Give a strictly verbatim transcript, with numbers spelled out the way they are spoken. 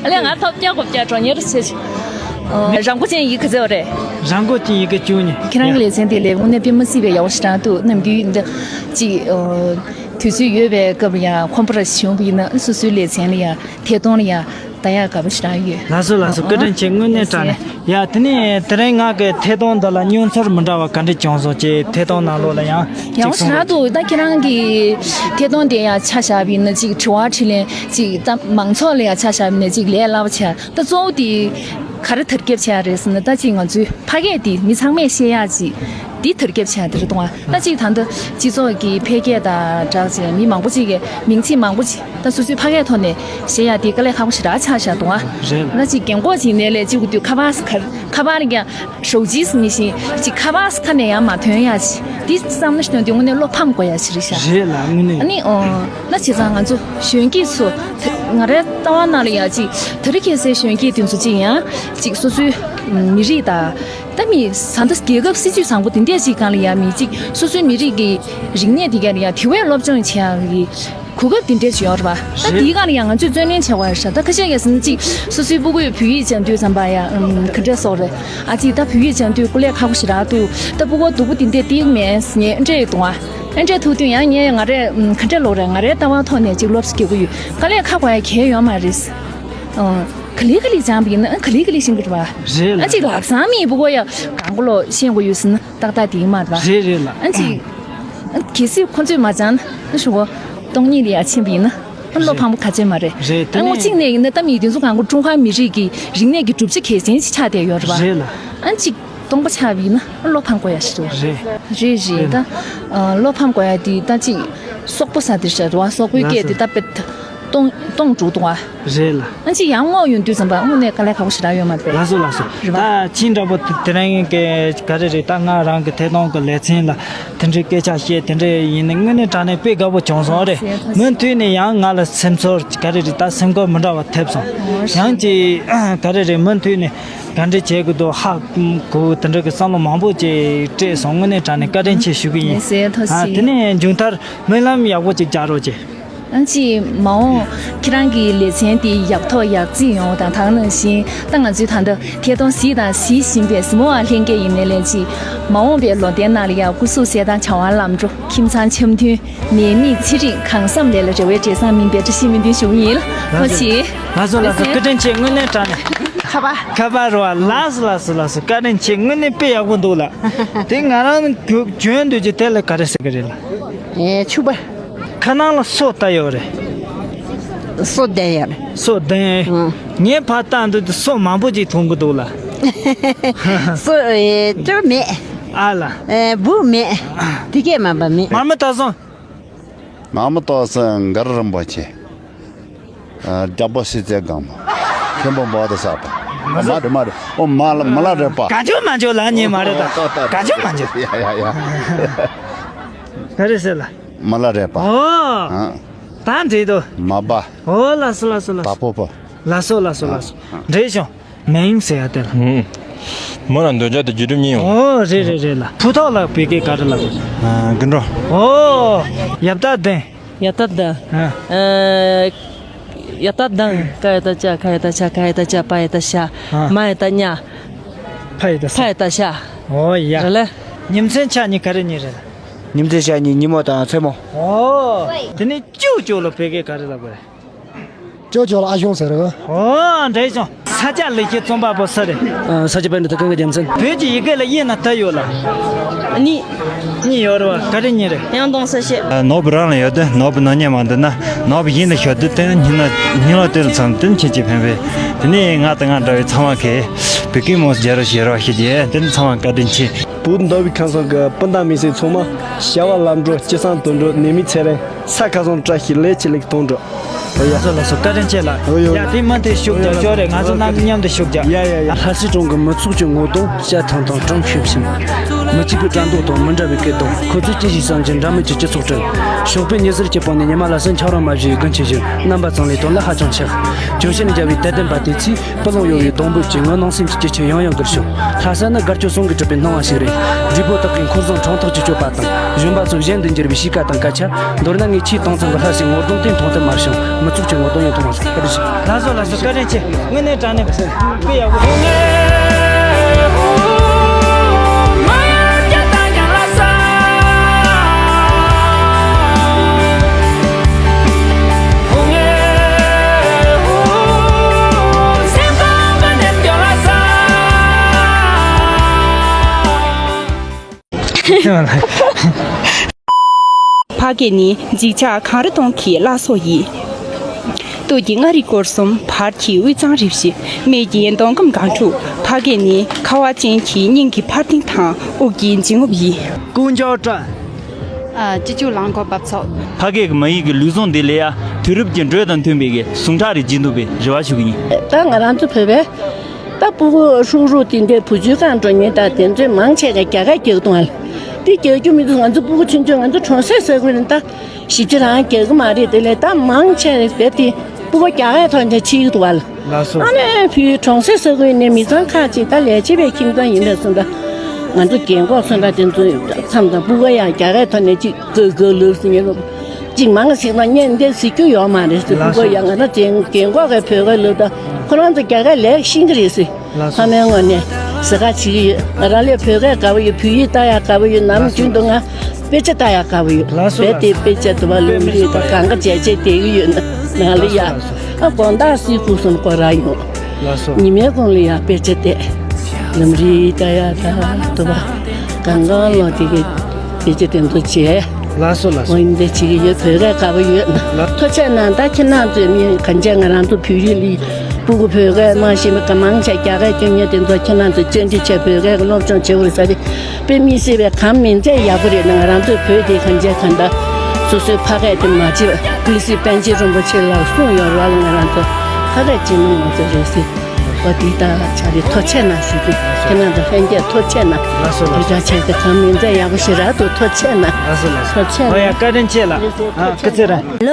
ཨ་ལས་ང་ཐོབ་རྒྱག་གོ་རྒྱག་གྲོང་ཉེར་ཆེ། རང་མགོ་ཅན་ཡིག་ག་ཚོད་རེད། རང་མགོ་ཅན་ཡིག་ག་བཅུ་གཉིས། ཁྱེད་རང་གི་ལེ་ཚན་དེ་ལས་དངོས་གནས་དཔེ་མི་སྲིད་པའི་ཡག་པོ་ཞེ་དྲག་འདུག་ནམ་རྒྱུན་འདི་ཅིག་དུས་ཚོད་ཡོད་པའི་སྐབས་ལ་ཡང་ཁོམ་པ་ར་བྱུང་བ་ཡིན་ན་སོ་སོའི་ལེ་ཚན་ལ་ཡང་ཐད་གཏོང་ལ་ཡང་ད་ཡག་དགའ་པོ་ཞེ་དྲག་ཡོད། ལགས་སོ་ལགས་སོ། བཀའ་དྲིན་ཆེ། དངོས་གནས་དྲང་གནས། ཡ་དེ་ནས་དེ་རིང་ང་གི་ཐད་གཏོང་འདི་ལ་མྱོང་ཚོར་མི་འདྲ་བ་ག་འདྲ་བྱུང་སོང་ཅེས་ཐད་གཏོང་ནང་ལོགས་ལ་ཡང་ཡག་པོ་ཞེ་དྲག་འདུག་ད་ཁྱེད་རང་གི་ཐད་གཏོང་དེ་ཡང་ཆ་བཞག་པ་ཡིན་ན་ཅིག་དྲི་བ་དྲིས་ལན་ཅིག་ད་མང་ཚོགས་ལ་ཡང་ཆ་བཞག་པ་ཡིན་ན་ཅིག་ལས་སླ་པོ་ཆགས། ད་གཙོ་བོ་དེ་ག་རེ་དར་ཁྱབ་ཆགས་རེད་ཟེར་ན་ད་ཅིག་ང་ཚོའི་ཕ་སྐད་དེ་མི་ཚང་མས་བཤད་ཡག་ཅིག་དེ་དར་ཁྱབ་ཆགས་དེ་རེད་འདུག་ད་ཅིག་ད་ལྟ་སྤྱི་ཚོགས་ཀྱི་འཕེལ་རྒྱས་དང་སྦྲགས་བྱས་མི་མང་པོ་ཅིག་གིས་མིང་ཚིག་མང་པོ་ཅིག་ད་སོ་སོའི་ཕ་སྐད་ཐོག་ནས་བཤད་ཡག་དེ་དཀའ་ལས་ཁག་པོ་ཞེ་དྲག་ཆགས་བཞག་འདུག་ཨ། རེད། ད་ཅིག་རྒན་གོག་ཅིག་ནས་ལས་ཅིག་གུ་དུས་ཁ་པར་ཁ་ཁ་པར་ཀྱང་ཞོགས་ཇིས་ནི་བཞིན་ཅིག་ཁ་པར་ཁ་ནས་ཡང་མ་ཐོན་ཡག་ཅིག་འདི་བསམ་བློ་ཞིག་ཐོན་དུས་དངོས་གནས་བློ་ཕམ་དགོས་ཡག་ཞིག་རེད་ཤག་རེད་ལ་དངོས་གནས། ཨ་ནི་ཨོ་ན་བྱས་ཙང་ང་ཚོ་གཞོན་སྐྱེས་ཚོ་ད་ང་རའི་ལྟ་བ་ནང་ལ་ཡག་ཅིག་དེ་རིང་ཁ་སང་གཞོན་སྐྱེས་དེ་ཚོ་ཅིག་ཡང་ཅིག་སོ་སོའི་མི་རིགས་དང་། ད་མི་ས་མཐའ་རྒྱལ་ཁབ་སྲིད་ཇུས་བཟང་པོ་དེ་འདྲས་ཅིག་སྒང་ལ་ཡ་མི་གཅིག་སོ་སོའི་མི་རིགས་ཀྱི་རིག་གནས་དེ་ག་ལ་ཡ་དེ་བས་སློབ་སྦྱོང་བྱེད་ཡག་གི་གོ་སྐབས་དེ་འདྲས་ཅིག་ཡོད་རེད་པ། ད་རེད། དེའི་སྒང་ལ་ཡ་ང་ཚོས་བརྩོན་ལེན་བྱེད་དགོས་རེད་ཤག་ད་ཁ་ཤས་ཀྱིས་ཟེར་ན་གཅིག་སོ་སོའི་སྤུ་གུས་བོད་ཡིག་སྦྱང་དུས་ཙམ་པ་ཡ་ཨམ་ག་འདྲས་སོགས་རེད། ཨ་ཅིག་ད་བོད་ཡིག་སྦྱང་དུས་སྐུ་ལས་ཁག་པོ་ཞེ་དྲག་འདུག་ད་སྤུ་གུ་སྡུག་པོ་དེ་འདྲས་ཏིག་མེད་ངས་འདྲས་ཡོད་དུང་ཨ། འདྲས་ཐུག་དུས་ཡང་ངས་ང་རས་ཨམ་ག་འདྲས་ལོག་རེད། ང་རའི་ལྟ་བ་ཐོག་ནས་གཅིག་སློབ་གསོ་རྒྱག་གི་ཡོད། དཀའ་ལས་ཁག་པོ་ཡ་གང་ཡང་ཡོད་མ་རེད། ཨང་། ག་ལེ་ག་ལེ་སྦྱངས་པ་ཡིན་ན་ཨང་ག་ལེ་ག་ལེ་ཤེས་ཀྱི་རེད་པ། རེད་ལ། ཨ་ཅིག་ལག་བཟང་མི་སྤུ་གུ་ཡ་གང་ག་ལོ་ཤེས་དགོས་ཡོད་ཟེར་ན་ཏག་ཏག་དེ་ཡིན་མ་རེད་པ། རེད་རེད་ལ། ཨ་ཅིག་ཨ་གལ་སྲིད་ཁོ་ཚོས་མ་སྦྱངས་ན་ཨ་ཞུ་གོ་སྟོང་ཉིད་ལ་ཡ་ཕྱིན་པ་ཡིན་ན་ཨ་བློ་རེད། ཕམ་པོ་ག་ཚོད་མ་རེད། རེད་དེ་ཨ་ངོ་ནས་གཅིག་ནས་ཡིན་ན་ད་མི་དེ་ཚོ་གང་ག་ཀྲུང་ཧྭ་མི་རིགས་ཀྱི་རིག་གནས་ཀྱི་གྲུབ་ཆ་གལ་ཆེན་ཞིག་ཆགས་བསྡད་ཡོད་རེད་པ། རེད་ལ། ཨ་ཅིག་སྟོང་པ་ཆགས་པ་ཡིན་ན་ཨ་བློ་ཕམ་དགོས་ཡ་ཞིག་རེད། རེད་རེད་རེད། ད་ཨ་བློ་ཕམ་དགོས་ཡ་དེ་ད་ཅིག་སོག་པོ་ས་དེ་ཤ་རེད་པ། སོག་པོའི་ལགས་སྐད་དེ་སོ། ད་དཔེ་ད་སྟོང་སྟོང་འགྲོ་འདུག་པ། རེད་ལ། ཨ་ཅིག་ཡང་ངོ་ཡོང་དུས་ཙམ་པ་དངོས་གནས་དཀའ་ལས་ཁག་པོ་ཞེ་དྲག་ཡོད་མ་རེད། ལགས་སོ་ལགས་སོ། རེད་པ། ད་ཁྱེད་འདྲ་པོ་དེ་དེ་རིང་གི་ག་རེ་རེད། ད་ང་རང་གི་ཐད་གཏོང་གི་ལེ་ཚན་ལ་དེ་འདྲའི་སྐད་ཆ་བཤད་དེ་འདྲ་ཡིན་ན་དངོས་གནས་དྲང་གནས་དཔེ་དགའ་པོ་བྱུང་སོང་རེད། མུ་མཐུད་ནས་ཡང་ང་ལ་སེམས་ཚོར་ག་རེ་རེད། ད་སེམས་ཁུར་མི་འདྲ་བ་ཐེབས་སོང་། ཡང་ཅིག་ག་རེ་རེད། མུ་མཐུད་ནས་ག་འདྲ་བྱེད་དགོས་འདུག་ཧ་གོ་དེ་འདྲ་གི་བསམ་བློ་མང་པོ་ཅིག་སྤྲད་སོང་། དངོས་གནས་དྲང་གནས་བཀའ་དྲིན་ཆེ་ཞུ་གི་ཡིན། ལགས་སོ་ཐུགས་རྗེ་ཆེ། ཨ་དེ་ནས་མཇུག་མཐར་སྨོན་ལམ་ཡག་པོ་ཅིག་རྒྱག་རོགས་གྱིས། ཨ་ཅིག་མ་འོངས་ཁྱེད་རང་གི་ལེ་ཚན་དེ་ཡག་ཐོག་ཡག་བརྩིགས་ཡོང་བ་དང་། ད་ག་ནང་བཞིན་ད་ང་ཚོའི་ད་ལྟ་ཐད་གཏོང་གཟིགས་དང་གཟིགས་བཞིན་པའི་གཟིགས་མོ་བ་ལྷན་རྒྱས་ཡིན་ནའི་ལན་ཅིག་མ་འོངས་པའི་ལོ་ཟླའི་ནང་ལ་ཡང་སྐུ་གཟུགས་གསལ་ཐང་བྱ་བ་ལམ་འགྲོ། ཁྱིམ་ཚང་འཆམ་མཐུན། ནད་མེད་ཚེ་རིང་། གང་བསམ་ལས་ལ་རེ་བའི་འབྲས་བཟང་སྨིན་པའི་བཀྲ་ཤིས་སྨོན་འདུན་ཞུ་གི་ཡིན། ལགས་སོ། ཐུགས་རྗེ་ཆེ། ལགས་སོ་ལགས་སོ། བཀའ་དྲིན་ཆེ། དངོས་གནས་དྲང་གནས། ཁ་པར། ཁ་པར་རོ། ལགས་སོ་ལགས་སོ་ལགས་སོ། བཀའ་དྲིན་ཆེ། དངོས་གནས་དཔེ་ཡག་པོ་འདུག་ལགས། དེ་ང་རང་གྱོན་འདོད་ཀྱི་དེ་ལ་ག་རེ་ཟེར་གི་རེད་ལགས། ཨེ་ཕྱུ་པ། ཁ་ནང་ལ་སོ་ལྟ་ཡོད་རེད། སོ་ལྡན་ཡོད་རེད། སོ་ལྡན། ཨང་། ངས་ཕར་ལྟ་འདོད་དུས་སོ་མང་པོ་ཅིག་མཐོང་གི་འདུག་ལགས། སོ་ཨེ་ཅོ་མེད། ཨ་ལ། ཨེ་སྦུག་མེད། དེ་གས་མ་པ་མེད། མར་མེ་ད་སོང་། མ་མི་ཏོག་ཙམ་མགར་རིན་པོ་ཆེ། ཨ། རྒྱལ་པོ་སྲིད་རྩེ་སྒང་མོ། མཁན་པོ་འབའ་ཏི་ས་པ། མ་རེད་མ་རེད། ཨོ་མ་ལ་མ་ལ་རེད་པ། ག་ཅོ་མ་ཅོ་ལ་ཉེ་མ་རེད་ད། ག་ཅོ་མ་ཅོ། ཡ་ཡ་ཡ། ག་རེ་ཟེར་ལ། མ་ལ་རེད་པ། ཨོ། ཨ། ད་འདྲེ་དོ། མ་པ། ཨོ་ལ་སོ་ལ་སོ་ལ། ད་པོ་པོ། ལ་སོ་ལ་སོ་ལ་སོ། ཨ། འདྲེ་བྱུང་། མིང་ཟེར་ཡ་དེ་ལ། ཧུམ། མོ་ལ་འདོད་ཆགས་དེ་བརྒྱུད་གྲུབ་གཉིས་ཡོང་། ཨོ་རེད་རེད་རེད་ལ། ཕུ་ཐོག་ལ་བོད་སྐད་ག་རེ་ལབ་དགོས། ཨ། དགུན་འགྲོ། ཨོ། ཡབ་ད་ལྡན། ཡབ་ད་ལྡན། ཨ། ཨ། ཡབ་ད་ལྡན། ཀ་ཡ་བཏགས་ཀྱ། ཁ་ཡ་བཏགས་ཁྱ། ག་ཡ་བཏགས་གྱ། པ་ཡ་བཏགས་པྱ། ཨ། མ་ཡ་བཏགས་མྱ། ཕ་ཡ་བཏགས་ཕ་ཡ་བཏགས་ཕྱ། ཨོ་ཡ། རེད་ལ། ཉིན་མཚན་ཆ་གཉིས་ག་རེ་གཉིས་རེད་ལ། ཉིན་མཚན་ཆ་གཉིས་ཉིན་མོ་དང་མཚན་མོ། ཨོ། དེ་ནས་ཅོ་ཅོ་ལ་བོད་སྐད་ག་རེ་ལབ་དགོས་རེད། ཅོ་ཅོ་ལ་ཨ་ཞང་ཟེར་གི། ཨོ་འདྲ་བྱུང་། ས་སྐྱ་ལེགས་བཤད་རྩོམ་པ་པོ་སུ་རེད། ཨ། ས་སྐྱ་པཎྜི་ཏ་ཀུན་དགའ་རྒྱལ་མཚན། བོད་ཀྱི་ཡི་གེ་ལ་དབྱིངས་ན་ད་ཡོད་ལ། གཉིས། གཉིས་ཡོད་རེད་པ། ག་རེ་གཉིས་རེད། ཡང་སྟོང་གསལ་བཤད། ཨ། ནོར་བུ་རང་ལ་ཡོད་དུས་ནོར་བུ་ནག་ཉེས་མ་འདུག་ན། ནོར་བུ་གཞན་ལ་ཤོར་དུས་དོན་སྙིང་ལ་སྙིང་ལ་དོན་ལ་ཚང་དོན་ཆེན་གྱིས་ཕན་པས། དེ་ནས་ང་དང་ང་འདྲ་བའི་ཚང་མ་གིས་བོད་སྐད་མོ་སྦྱར་རོགས་བྱེད་རོགས་ཞུ་རྒྱུ་ཡིན། དེ་ནི་ཚང་མ་བཀའ་དྲིན་ཆེ། བོད་མདོ་དབུས་ཁམས་གསུམ་གྱི་སྤུན་ཟླ་མི་སེར་ཚང་མ། བྱ་བ་ལམ་འགྲོ། སྐྱིད་སང་དོན་འགྲུབ། ནད་མེད་ཚེ་རིང་། ས་ཁ་སང་བཀྲ་ཤིས། ལས་ཀྱི་ལེགས་གཏོང་འགྲོ། ཡ་སོ་ལགས་སོ། བཀའ་དྲིན་ཆེ་ལགས། ཡ་དེ་མུ་མཐུད་ཤུགས་རྒྱག་ཤོག་རེད། ང་ཚོ་རྣམ་པ་མཉམ་དུ་ཤུགས་རྒྱག། ཡ་ཡ་ཡ། ལྷ་སའི་གྲོང་གི་མི་ཚོགས་ཀྱི་ངོ་གདོང་བྱ་ཐང་དང་སྒྲོམ་ཤུབས་བཞིན། མི་གཅིག་པའི་དྲན་རྟོག་དང་མི་འདྲ་བའི་སྐད་གདངས། ཁོ་ཚོས་ཅི་ཞིག་བསམ་གྱིན་འདྲ་མིན་གྱི་སྤྱི་ཚོགས་བསྐྲུན། ཞོགས་པའི་ཉི་ཟེར་གྱི་པང་ནས་ཉི་མ་ལ་སོན་ཆབ་རོམ་མ་བཞིན་དགུན་གྱི་བཞུར། རྣམ་པ་ཚང་ལས་དོན་ལ་ཧ་ཅང་ཆགས། ཇོ་ཤན་རྒྱལ་བའི་དད་ལྡན་པ་དེ་ཚོས། སྤུ་ལོང་གཡོ་བའི་སྡོང་པོ་གཅིག་ངུ་ནང་སེམས་ཀྱི་སྐྱིད་ཆུ་ཡང་ཡང་གུར་ཞོག་ལྷ་ས་ནི་དགའ་སྐྱོ་ཟུང་གིས་གྲུབ་པའི་སྣང་བ་ཞིག་རེད། བགྲེས་པོ་དག་གིས་འཁོར་བཟང་ཁྲོམ་ཐག་གཅོད་སྤྱོད་པ་དང་། གཞོན་པ་ཚོས་གཞན་དུ་འགྱུར་བའི་གཤིས་ཀ་དང་སྐད་ཆ། མདོར་ན། ཆེས་གཏོང་ཚང་གི་ལྷ་སའི་ངོ་གདོང་དེ་མཐོང་ཐུབ་མ་བྱུང་། མི་ཚོགས་ཀྱི་ངོ་གདོང་ཡང་མཐོང་མ་སོང་། བཀའ་དྲིན་ཆེ། ལགས་སོ་ལགས་སོ། བཀའ་དྲིན་ཆེ། དངོས་གནས་དྲང་གནས་དཔེ་ཡག་པོ། ཕ་སྐད་ནི་འཇིགས་ཆགས་གངས་རི་སྟོང་གི་བླ་སྲོག་ཡིན། སྟོད་ཀྱི་མངའ་རིས་སྐོར་གསུམ། བར་གྱི་དབུས་གཙང་རུ་བཞི། སྨད་ཀྱི་མདོ་ཁམས་སྒང་དྲུག། ཕ་སྐད་ནི་ཁ་བ་ཅན་གྱི་སྙིང་གི་འཕར་ལྡིང་དང་དབུགས་ཀྱི་འབྱིན་རྔུབ་ཡིན། ཀུན་མཆོག་བཀྲ། ཨ། སྤྱི་སྤྱོད་རླངས་འཁོར་འབབ་ཚོགས། ཕ་སྐད་ཀྱི་མ་ཡིག་གི་ལུས་ཟུངས་འདི་ལ་ཡ་དུས་རབས་ཀྱི་འགྲོས་དང་མཐུན་པའི་གི་ཟུངས་ཁྲག་རེ་འབྱིན་ཐུབ་པའི་རེ་བ་ཞུ་གི་ཡིན། ད་ང་རང་ཚོ་བོད་པའི་ད་སྤུ་གུ་ཧྲུག་ཧྲུག་དེ་འདྲའི་བུ་བཅོལ་ཁང་འགྲོ་མཁན་ད་དེ་ཚོས་མང་ཆེ་ག་རྒྱ་སྐད་རྒྱག་གི་འདུག་ཨ། འདི་རྒྱག་རྒྱུ་མི་འདུག་ང་ཚོ་སྤུ་གུ་ཆུང་ཆུང་ང་ཚོ་གྲོང་གསེབ་ས་ཁུལ་ནས་ད་ཞིབ་ཆ་རང་རྒྱག་གི་མ་རེད། དེ་ལས་ད་མང་ཆེ་རེད་དེ་དེ་སྤུ་གུ་རྒྱ་སྐད་ཐོག་ནས་ཕྱིན་གི་འདུག་ཨ། ལགས་སོ། ཨ་ནི་བུའི་གྲོང་གསེབ་ས་ཁུལ་ནས་མི་ཚང་ཁག་ཅིག་ད་ལས་བྱེད་པའི་ཁྱིམ་ཚང་ཡིན་པས་སོང་ད། ང་ཚོ་རྒན་གོག་སོང་ད་དེ་ཚོ་མཚམས་དང་སྤུ་གུ་ཡང་རྒྱ་སྐད་ཐོག་ནས་ཅིག་གོ་གོ་ལབ་ཟེར་ཉན་ལོ། ཅིག་མང་ཟིག་ན་ཉན་འདི་ཟེར་རྒྱུ་ཡོད་མ་རེད་ཟེར། ལགས་སོ། སྤུ་གུ་ཡང་ང་ད་རྒན་རྒན་གོག་གི་བོད་སྐད་ལབ་ད་ཁོ་རང་ཚོ་རྒྱ་སྐད་ལས་ཤེས་ཀྱི་རེད་ཟེར། ལགས་སོ། ཕ་མའི་ངོས་ནས་ཟ་ཁ་བྱེད་ཀྱི་ཡོད། ང་རང་ལས་བོད་སྐད་དགའ་པོ་ཡོད། བོད་ཡིག་ལྟ་ཡག་དགའ་པོ་ཡོད། ནམ་རྒྱུན་དུ་ང་དཔེ་ཆ་ལྟ་ཡག་དགའ་པོ་ཡོད། ལགས་སོ། རྦད་དེ་དཔེ་ཆ་དུ་བ་ལུམ་རི་དང་གང་ག་བྱས་བྱས་བསྡད་ཀྱི་ཡོད་ན་ང་ལ་ཡ། ལགས་སོ། ཨ་དགོང་དག་སི་ཁུག་སོང་སྐོར་ར་ཡོང་། ལགས་སོ། ཉི་མའི་གུང་ལ་ཡ་དཔེ་ཆ་བལྟས། ལུམ་རི་ལྟ་ཡག་ད་དུ་བ་གང་གང་ལོ་དེ་གི་དཔེ་ཆ་དེ་ཚོ་བྱས། ལགས་སོ་ལགས་སོ། འོ་ཡིན་དེ་བྱེད་ཀྱི་ཡོད། བོད་སྐད་དགའ་པོ་ཡོད། ལགས། ཐུགས་རྗེ་གནང་། ད་ཁྱེད་རང་ཚོས་མི་གང་བྱས་ང་རང་ཚོ་བོད་རིགས་ལ་སྤུ་གུ་བོད་སྐད་མ་ཤེས་མི་ག་མང་ཆེ་རྒྱ་སྐད་སྐྱོན་མཁན་དེ་ཚོ་ཁྱེད་རང་ཚོས་བཅར་འདྲི་བྱས་བོད་སྐད་ཀྱི་སློབ་སྦྱོང་བྱེད་དགོས་རེད་ཟེར་ཏེ། དཔེ་མི་སྲིད་པའི་གང་མིན་ཚད་ཡག་པོ་རེད། ང་རང་ཚོའི་བོད་དེ་གང་བྱས་གང་ལྟར་སོ་སོའི་ཕ་སྐད་དེ་མ་བརྗེད་པ། ཀུན་གཟིགས་པཎ་ཆེན་རིན་པོ་ཆེ་ལགས་གསུངས་ཡོད་རེད་བ། ང་རང་ཚོ་ཕ་སྐད་སྤྱི་ནོར་ང་ཚོ་རེད་ཟེར། བ་འདི་ལྟར་བྱ་རེད། ཐུགས་རྗེ་གནང་ཞུ་རྒྱུ། ཁྱེད་རང་ཚོ་ལྷན་རྒྱས་ཐུགས་རྗེ་གནང་། ལགས་སོ་ལགས་སོ། དེ་འདྲ་བྱས་ཏེ་གང་མིན་ཚད་ཡག་པོ་ཞེ་དྲག་འདུག་ཐུགས་རྗེ་གནང་། ལགས་སོ་ལགས་སོ། ཐུགས་རྗེ་གནང་། ཨོ་ཡ། བཀའ་དྲིན་ཆེ་ལགས། ཨ། སྐུ་ཚེ་རིང་།